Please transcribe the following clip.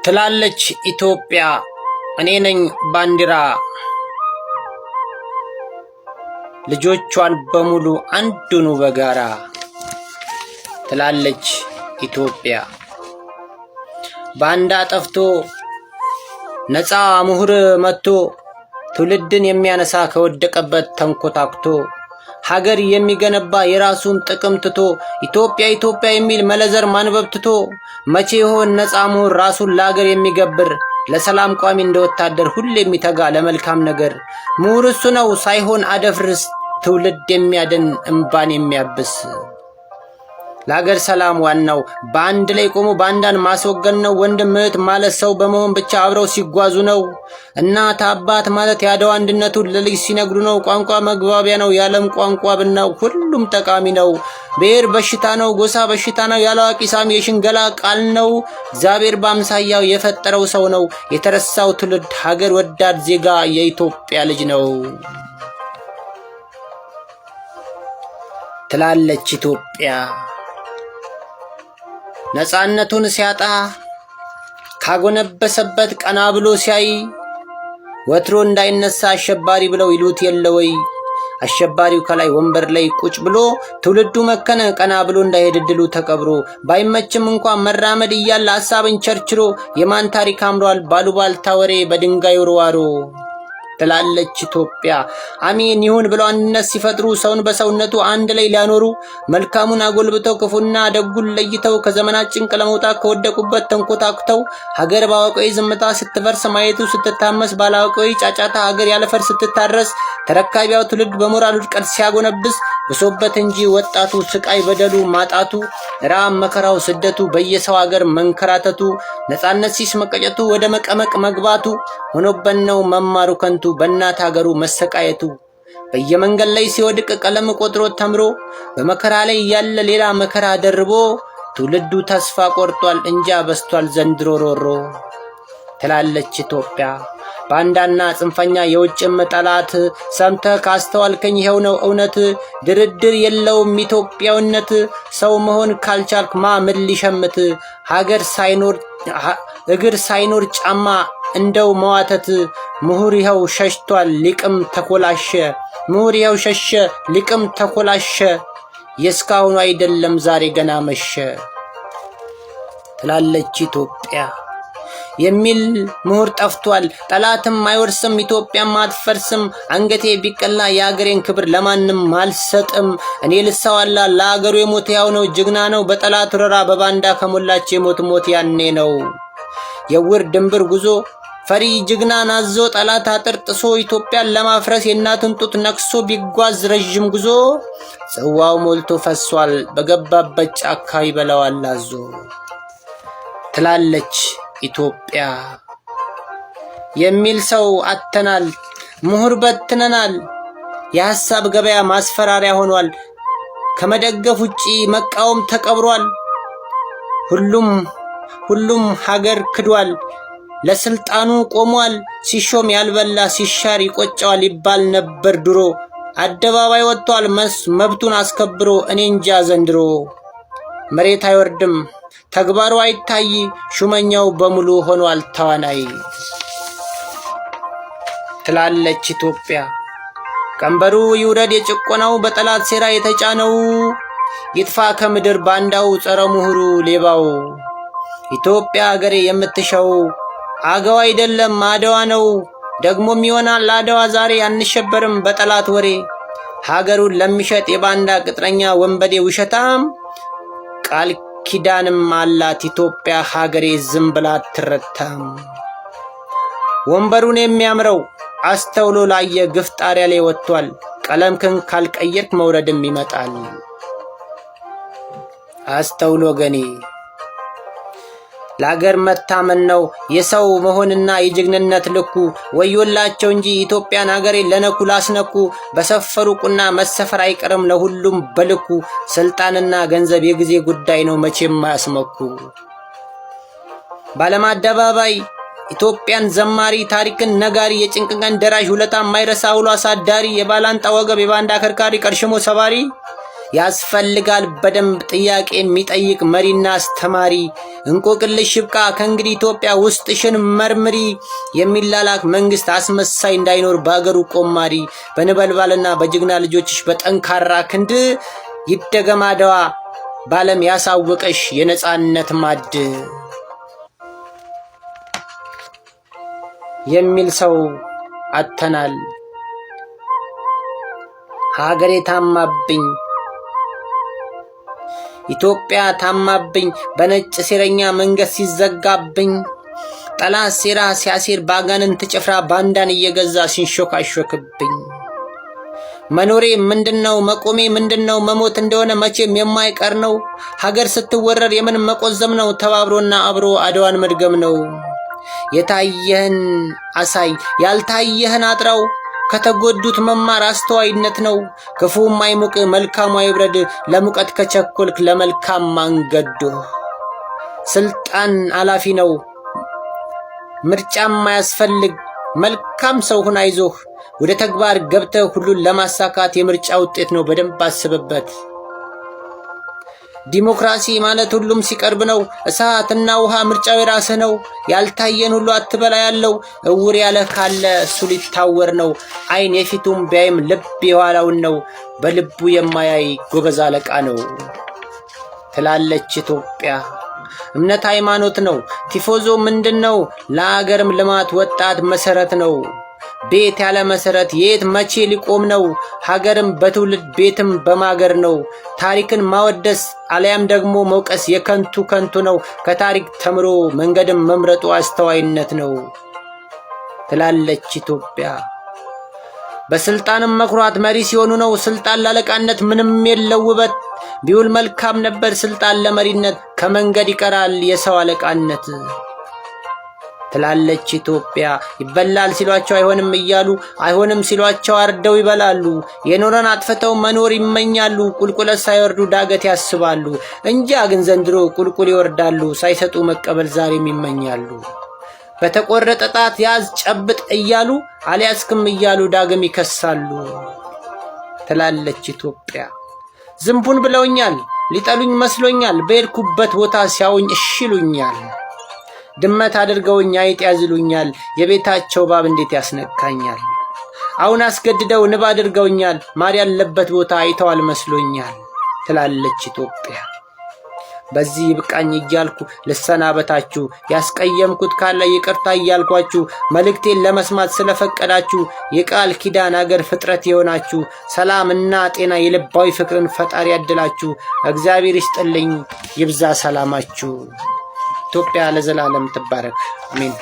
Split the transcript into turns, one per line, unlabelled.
ትላለች ኢትዮጵያ እኔ ነኝ ባንዲራ፣ ልጆቿን በሙሉ አንዱኑ በጋራ ትላለች ኢትዮጵያ። ባንዳ ጠፍቶ ነፃ ምሁር መጥቶ ትውልድን የሚያነሳ ከወደቀበት ተንኮታኩቶ ሀገር የሚገነባ የራሱን ጥቅም ትቶ ኢትዮጵያ ኢትዮጵያ የሚል መለዘር ማንበብ ትቶ መቼ ይሆን ነፃ ምሁር ራሱን ለሀገር የሚገብር ለሰላም ቋሚ እንደ ወታደር ሁሌ የሚተጋ ለመልካም ነገር? ምሁር እሱ ነው ሳይሆን አደፍርስ፣ ትውልድ የሚያድን እምባን የሚያብስ። ለሀገር ሰላም ዋናው በአንድ ላይ ቆሞ ባንዳን ማስወገድ ነው። ወንድም እህት ማለት ሰው በመሆን ብቻ አብረው ሲጓዙ ነው። እናት አባት ማለት የአድዋ አንድነቱን ለልጅ ሲነግሩ ነው። ቋንቋ መግባቢያ ነው። የዓለም ቋንቋ ብናውቅ ሁሉም ጠቃሚ ነው። ብሔር በሽታ ነው። ጎሳ በሽታ ነው። ያላዋቂ ሳሚ የሽንገላ ቃል ነው። እግዚአብሔር በአምሳያው የፈጠረው ሰው ነው። የተረሳው ትውልድ ሀገር ወዳድ ዜጋ የኢትዮጵያ ልጅ ነው ትላለች ኢትዮጵያ። ነፃነቱን ሲያጣ ካጎነበሰበት ቀና ብሎ ሲያይ ወትሮ እንዳይነሳ አሸባሪ ብለው ይሉት የለ ወይ? አሸባሪው ከላይ ወንበር ላይ ቁጭ ብሎ ትውልዱ መከነ፣ ቀና ብሎ እንዳይሄድ እድሉ ተቀብሮ፣ ባይመችም እንኳን መራመድ እያለ ሐሳብን ቸርችሮ የማን ታሪክ አምሯል ባሉባልታ ወሬ በድንጋይ ውርዋሮ ትላለች ኢትዮጵያ። አሜን ይሁን ብለው አንድነት ሲፈጥሩ ሰውን በሰውነቱ አንድ ላይ ሊያኖሩ መልካሙን አጎልብተው ክፉና ደጉን ለይተው ከዘመናት ጭንቅ ለመውጣት ከወደቁበት ተንኮታኩተው ሀገር ባወቀዊ ዝምታ ስትፈርስ ማየቱ፣ ስትታመስ ባላወቀዊ ጫጫታ ሀገር ያለፈር ስትታረስ ተረካቢያው ትውልድ በሞራል ውድቀት ሲያጎነብስ ብሶበት እንጂ ወጣቱ ስቃይ በደሉ ማጣቱ፣ ራብ መከራው ስደቱ በየሰው ሀገር መንከራተቱ፣ ነፃነት ሲስ መቀጨቱ ወደ መቀመቅ መግባቱ ሆኖበት ነው መማሩ ከንቱ በእናት ሀገሩ መሰቃየቱ። በየመንገድ ላይ ሲወድቅ ቀለም ቆጥሮ ተምሮ በመከራ ላይ ያለ ሌላ መከራ ደርቦ ትውልዱ ተስፋ ቆርጧል እንጃ በስቷል ዘንድሮ ሮሮ ትላለች ኢትዮጵያ። ባንዳና ጽንፈኛ የውጭም ጠላት ሰምተህ ካስተዋልከኝ ይኸው ነው እውነት። ድርድር የለውም ኢትዮጵያዊነት። ሰው መሆን ካልቻልክ ማ ምን ሊሸምት? ሀገር ሳይኖር እግር ሳይኖር ጫማ እንደው መዋተት። ምሁር ይኸው ሸሽቷል ሊቅም ተኮላሸ። ምሁር ይኸው ሸሸ ሊቅም ተኮላሸ። የእስካሁኑ አይደለም ዛሬ ገና መሸ ትላለች ኢትዮጵያ። የሚል ምሁር ጠፍቷል። ጠላትም አይወርስም፣ ኢትዮጵያም አትፈርስም። አንገቴ ቢቀላ የአገሬን ክብር ለማንም አልሰጥም። እኔ ልሰዋላ ለአገሩ የሞት ያው ነው፣ ጀግና ነው። በጠላት ወረራ በባንዳ ከሞላች የሞት ሞት ያኔ ነው። የውር ድንብር ጉዞ ፈሪ ጀግና ናዞ ጠላት አጥር ጥሶ ኢትዮጵያን ለማፍረስ የእናትን ጡት ነክሶ ቢጓዝ ረዥም ጉዞ ጽዋው ሞልቶ ፈሷል፣ በገባበት ጫካ ይበላዋል አዞ ትላለች ኢትዮጵያ። የሚል ሰው አጥተናል፣ ምሁር በትነናል። የሐሳብ ገበያ ማስፈራሪያ ሆኗል። ከመደገፍ ውጪ መቃወም ተቀብሯል። ሁሉም ሁሉም ሀገር ክዷል፣ ለስልጣኑ ቆሟል። ሲሾም ያልበላ ሲሻር ይቆጨዋል ይባል ነበር ድሮ። አደባባይ ወጥቷል መብቱን አስከብሮ። እኔ እንጃ ዘንድሮ መሬት አይወርድም ተግባሩ አይታይ፣ ሹመኛው በሙሉ ሆኗል ተዋናይ ትላለች ኢትዮጵያ። ቀንበሩ ይውረድ የጭቆናው በጠላት ሴራ የተጫነው፣ ይጥፋ ከምድር ባንዳው ጸረ ምሁሩ ሌባው። ኢትዮጵያ አገሬ የምትሻው አገው አይደለም አድዋ ነው። ደግሞም ይሆናል አድዋ ዛሬ፣ አንሸበርም በጠላት ወሬ። ሀገሩን ለሚሸጥ የባንዳ ቅጥረኛ ወንበዴ ውሸታም ቃል ኪዳንም አላት ኢትዮጵያ ሀገሬ ዝም ብላ አትረታም። ወንበሩን የሚያምረው አስተውሎ ላየ ግፍ ጣሪያ ላይ ወጥቷል። ቀለምክን ካልቀየርክ መውረድም ይመጣል። አስተውሎ ገኔ ለአገር መታመን ነው የሰው መሆንና የጀግንነት ልኩ። ወዮላቸው እንጂ ኢትዮጵያን ሀገሬ ለነኩ ላስነኩ። በሰፈሩ ቁና መሰፈር አይቀርም ለሁሉም በልኩ። ስልጣንና ገንዘብ የጊዜ ጉዳይ ነው መቼም አያስመኩ። ባለም አደባባይ ኢትዮጵያን ዘማሪ ታሪክን ነጋሪ የጭንቅ ቀን ደራሽ ውለታ የማይረሳ ውሎ አሳዳሪ የባላንጣ ወገብ የባንዳ አከርካሪ ቀርሽሞ ሰባሪ ያስፈልጋል በደንብ ጥያቄ የሚጠይቅ መሪና አስተማሪ። እንቆቅልሽ ይብቃ ከእንግዲህ ኢትዮጵያ ውስጥሽን መርምሪ። የሚላላክ መንግስት አስመሳይ እንዳይኖር በአገሩ ቆማሪ። በነበልባልና በጀግና ልጆችሽ በጠንካራ ክንድ ይደገም አድዋ ባለም ያሳወቀሽ የነጻነት ማድ የሚል ሰው አጥተናል። ሀገሬ ታማብኝ፣ ኢትዮጵያ ታማብኝ፣ በነጭ ሴረኛ መንገድ ሲዘጋብኝ፣ ጠላት ሴራ ሲያሴር ባጋንንት ጭፍራ ባንዳን እየገዛ ሲንሾካሾክብኝ፣ መኖሬ ምንድነው? መቆሜ ምንድነው? መሞት እንደሆነ መቼም የማይቀር ነው። ሀገር ስትወረር የምን መቆዘም ነው? ተባብሮና አብሮ አድዋን መድገም ነው። የታየህን አሳይ፣ ያልታየህን አጥራው። ከተጎዱት መማር አስተዋይነት ነው። ክፉም አይሙቅ መልካሙ አይብረድ፣ ለሙቀት ከቸኮልክ ለመልካም ማንገዶ። ስልጣን አላፊ ነው፣ ምርጫም አያስፈልግ። መልካም ሰው ሁን፣ አይዞህ። ወደ ተግባር ገብተህ ሁሉን ለማሳካት የምርጫ ውጤት ነው። በደንብ አስብበት። ዲሞክራሲ ማለት ሁሉም ሲቀርብ ነው። እሳትና ውሃ ምርጫው የራስህ ነው። ያልታየን ሁሉ አትበላ ያለው እውር ያለ ካለ እሱ ሊታወር ነው። አይን የፊቱም ቢያይም ልብ የኋላውን ነው። በልቡ የማያይ ጎበዝ አለቃ ነው ትላለች ኢትዮጵያ። እምነት ሃይማኖት ነው። ቲፎዞ ምንድን ነው? ለአገርም ልማት ወጣት መሰረት ነው። ቤት ያለ መሰረት የት መቼ ሊቆም ነው? ሀገርም በትውልድ ቤትም በማገር ነው። ታሪክን ማወደስ አሊያም ደግሞ መውቀስ የከንቱ ከንቱ ነው። ከታሪክ ተምሮ መንገድን መምረጡ አስተዋይነት ነው ትላለች ኢትዮጵያ። በስልጣንም መኩራት መሪ ሲሆኑ ነው። ስልጣን ላለቃነት ምንም የለው ውበት። ቢውል መልካም ነበር ስልጣን ለመሪነት። ከመንገድ ይቀራል የሰው አለቃነት ትላለች ኢትዮጵያ። ይበላል ሲሏቸው አይሆንም እያሉ አይሆንም ሲሏቸው አርደው ይበላሉ። የኖረን አጥፍተው መኖር ይመኛሉ። ቁልቁለት ሳይወርዱ ዳገት ያስባሉ። እንጃ ግን ዘንድሮ ቁልቁል ይወርዳሉ። ሳይሰጡ መቀበል ዛሬም ይመኛሉ። በተቆረጠ ጣት ያዝ ጨብጥ እያሉ አልያዝክም እያሉ ዳግም ይከሳሉ ትላለች ኢትዮጵያ። ዝንቡን ብለውኛል፣ ሊጠሉኝ መስሎኛል። በሄድኩበት ቦታ ሲያውኝ እሺ ይሉኛል። ድመት አድርገውኝ አይጥ ያዝሉኛል። የቤታቸው እባብ እንዴት ያስነካኛል? አሁን አስገድደው ንብ አድርገውኛል። ማር ያለበት ቦታ አይተዋል መስሎኛል ትላለች ኢትዮጵያ። በዚህ ይብቃኝ እያልኩ ልሰናበታችሁ። ያስቀየምኩት ካለ ይቅርታ እያልኳችሁ መልእክቴን ለመስማት ስለፈቀዳችሁ የቃል ኪዳን አገር ፍጥረት የሆናችሁ ሰላምና ጤና የልባዊ ፍቅርን ፈጣሪ ያድላችሁ። እግዚአብሔር ይስጥልኝ፣ ይብዛ ሰላማችሁ። ኢትዮጵያ ለዘላለም ትባረክ። አሜን።